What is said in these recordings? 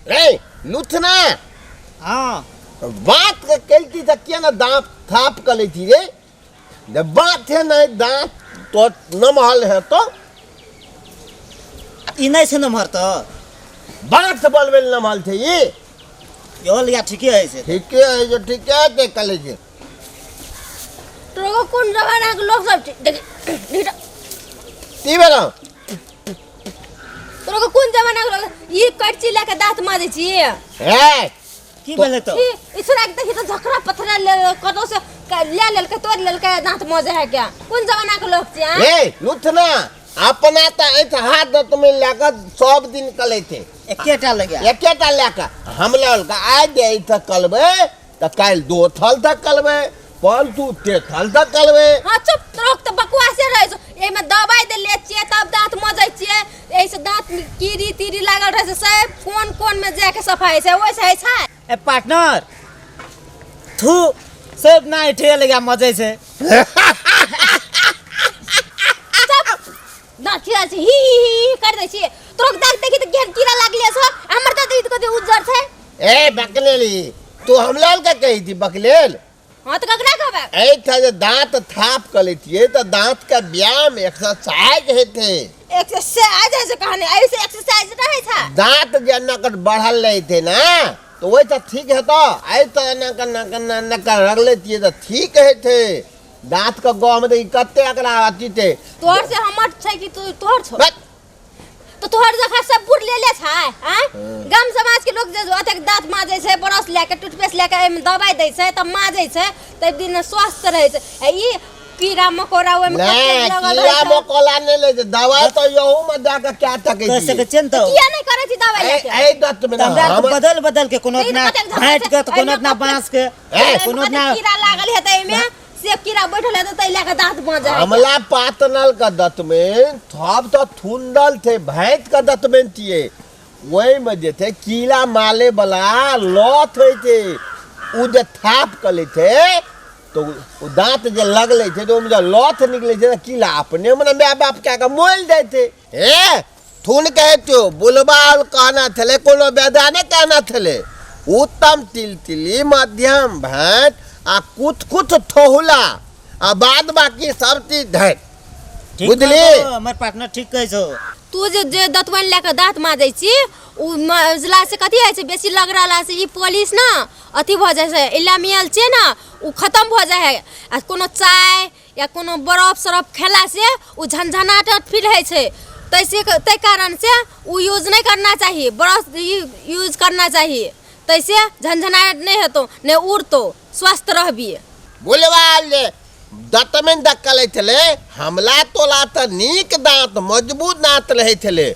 रे लुथना। हाँ। बात के केलती तऽ किया ने दाँत थाप कऽ लै छी रे? जब बात है नहीं दाँत तो नमहल है तो ई नहि छै नमहर तऽ बात बोलबै लए नमहल छै ई। इहो लिया ठीके है से। ठीके है जो ठीके है ते कले छै। तोरा कोन जमाना के लोग सब छै? देख देख। की भेलौ? तोरा कोन जमाना के लोग ई करची लए के दांत माजै छी? हे की भेलै तऽ? ई ई छोड़ा के देखी तऽ झकरा पथरा ले कतौ से ले लेलकै, तोड़ि लेलकै, दांत मजे है क्या? कोन जमाना के लोग छै? हे लुथना अपना तऽ एहि हाथ दत में लए कऽ सब दिन कलै थे। एकेटा लगे। एकेटा लए कऽ हम ललका आइ दे तक कलबै तऽ काल्हि दो थल तक कलबै, परसू ते थल तक कलबै। हाँ चुप, तोरा तऽ बकवासे रहै छौ। एहिमे दवाइ देले छियै तब दांत मजै छियै। एहिसँ दांत में कीड़ी तीड़ी लागल रहै छै, सब कोन कोन में जाके सफाइ छै, ओहिसँ होइ छै। ए पार्टनर थू सब ना ठे लगा मजै छै। दांत खिला छै ही ही ही कर दै छियै। तोरा दांत देखी तऽ केहन कीड़ा लागले छौ, हमर तऽ देखी तऽ कते उज्जर छै। ए बकलेली तू हमलाल के कही थी बकलेल? हाँ तऽ ककरा कहबै? एहिठाम जे दांत थाप कऽ लैतियै तऽ दांत के व्यायाम एक्सरसाइज हेतै। एक्सरसाइज होइ छै कहने, एहिसँ एक्सरसाइज रहै छै। दांत जे एना कऽ बढ़ल रहितै ने तऽ ओहिसँ ठीक हेतौ। एहि तऽ एना कऽ एना कऽ एना एना कऽ रगलैतियै तऽ ठीक हेतै। दांत के गहमे देखी कते एकरा अथी छै। तोहर से हमर छै कि तू तोहर छौ? बस। तो तोहर जखा सब बुढ़ ले ले छै, आँय? गाम समाज के लोग जे ओतेक दांत माजै छै, ब्रश लए के टूथपेस्ट लए के एहिमे दवाइ दै छै तब माजै छै, तब दिन स्वस्थ रहै छै। आ ई कीड़ा मकोड़ा ओहिमे नहि, कतेक लगल कीड़ा रहै छै। मकोड़ा नहि लै छै दवाइ, तऽ यहू मे दए कऽ कए सकै कहि छी। सकै छियै ने तऽ। किया नहि करै छी दवाइ लए के? एहि दत्त मे तऽ हमरा आरके हमर बदल बदल के कोनो नहीं, अपना कतेक झगड़ा भाँटि के तऽ कोनो एहिमे अपना कतेक- बाँस के ए, कोनो एहिमे अपना कतेक कीड़ा लागल हेतै, एहिमे से कीड़ा बैठल हेतै ताहि लए कऽ दाँत माजै है। हमला पातनल के दतमेन थब तऽ थुंदल थे, भैंस के दतमेन थिए, ओहिमे जे थे कीड़ा माले वाला लथ होइ छै, उ जे थाप कऽ लै छै तऽ उ दाँत जे लगलै छै तऽ ओहिमे जे लथ निकलै छै तऽ कीड़ा अपने मने माय बाप कए कऽ मोलि जाइ छै। हे थुन कहै छौ बुलबा कहना छलै, कोनो बेदा नहि कहना छलै। उत्तम तिलतिली मध्यम भैंस आ कुछ कुछ थोहुला आ बाद बाकी सब चीज धरि। ठीक बुझली? कहलौ, हमर पार्टनर ठीक कहै छौ। तू जे जे दतमनि लए कऽ दाँत माजै छी उ मजला से कथी होइ छै? बेसी लगड़ला से ई पॉलिश ने अथी भऽ जाइ छै, इलामियल छै ने उ खतम भऽ जाइ है। आ कोनो चाय या कोनो बरफ सरफ खेला से उ झनझनाहट फील होइ छै, तैसे ताहि कारण से उ यूज नहि करना चाही, ब्रश यूज करना चाही, तैसे झनझनाहट नहि हेतौ नहि उड़तौ, स्वस्थ रहबी। बुलबा जे दतमनि दऽ कऽ लै छलै, हमला तोला तऽ नीक दाँत मजबूत दाँत रहै छलै,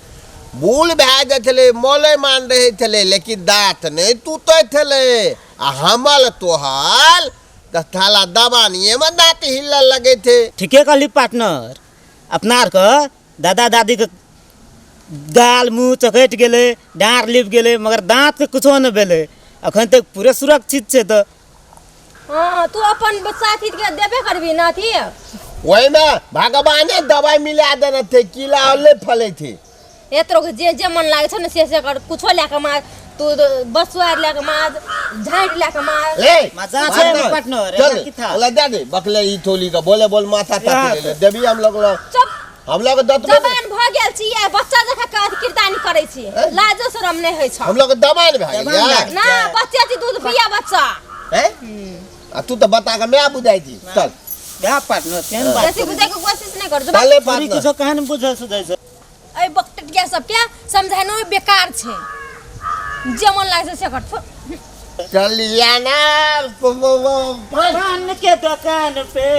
बूढ़ भए जाइ छलै मोले मान रहै छलै, लेकिन दाँत नहि टूटै छलै। आ हमल तोहल तऽ थाला दबानिएमे दाँत हिलऽ लगै छै। ठीके कहली पार्टनर, अपना आरके दादा दादीके गाल मुँह चकटि गेलै, डाँड़ लिप गेलै, मगर दाँतके कुछो नहि भेलै, अखन तक पूरे सुरक्षित छै। तऽ हाँ तू अपन साथी के देबे करबी ना अथी? ओहिमे भगवाने दवाइ मिला देने थे, कीड़ा नहि फलै छै। ए तोरा के जे जे मन लागै छौ ने से से कर, कुछो लए के मार तू, बसुआ लए के मार, झाँटि लए के मार। ए मजा छै पार्टनर, पार्टनर, चल एना की था? ओला दे दे बकले ई थोली के बोले बोल माथा या ताती ले देबी हम लोग लो। चुप। हम लोग दत में जवान भऽ गेल छी आ बच्चा जकाँ काज किरदानी करै छी, लाजो शरम नहि होइ छौ। हम लोग दबान भए गेल दबान भए गेल। ना बच्चे छी, दूध पिया बच्चा। हैं आ तू तऽ बता के मैं बुझाइ छी। चल जा पार्टनर, केहन बात बेसी बुझाइके कोशिश नहि कर। चले छोरी पार्टनर। किछो कहानी बुझै सुझै छै। एहि बकटटिया सबके समझानो बेकार छै, जे मन लागै छै से कर। चलिया ना पान के दुकान पे।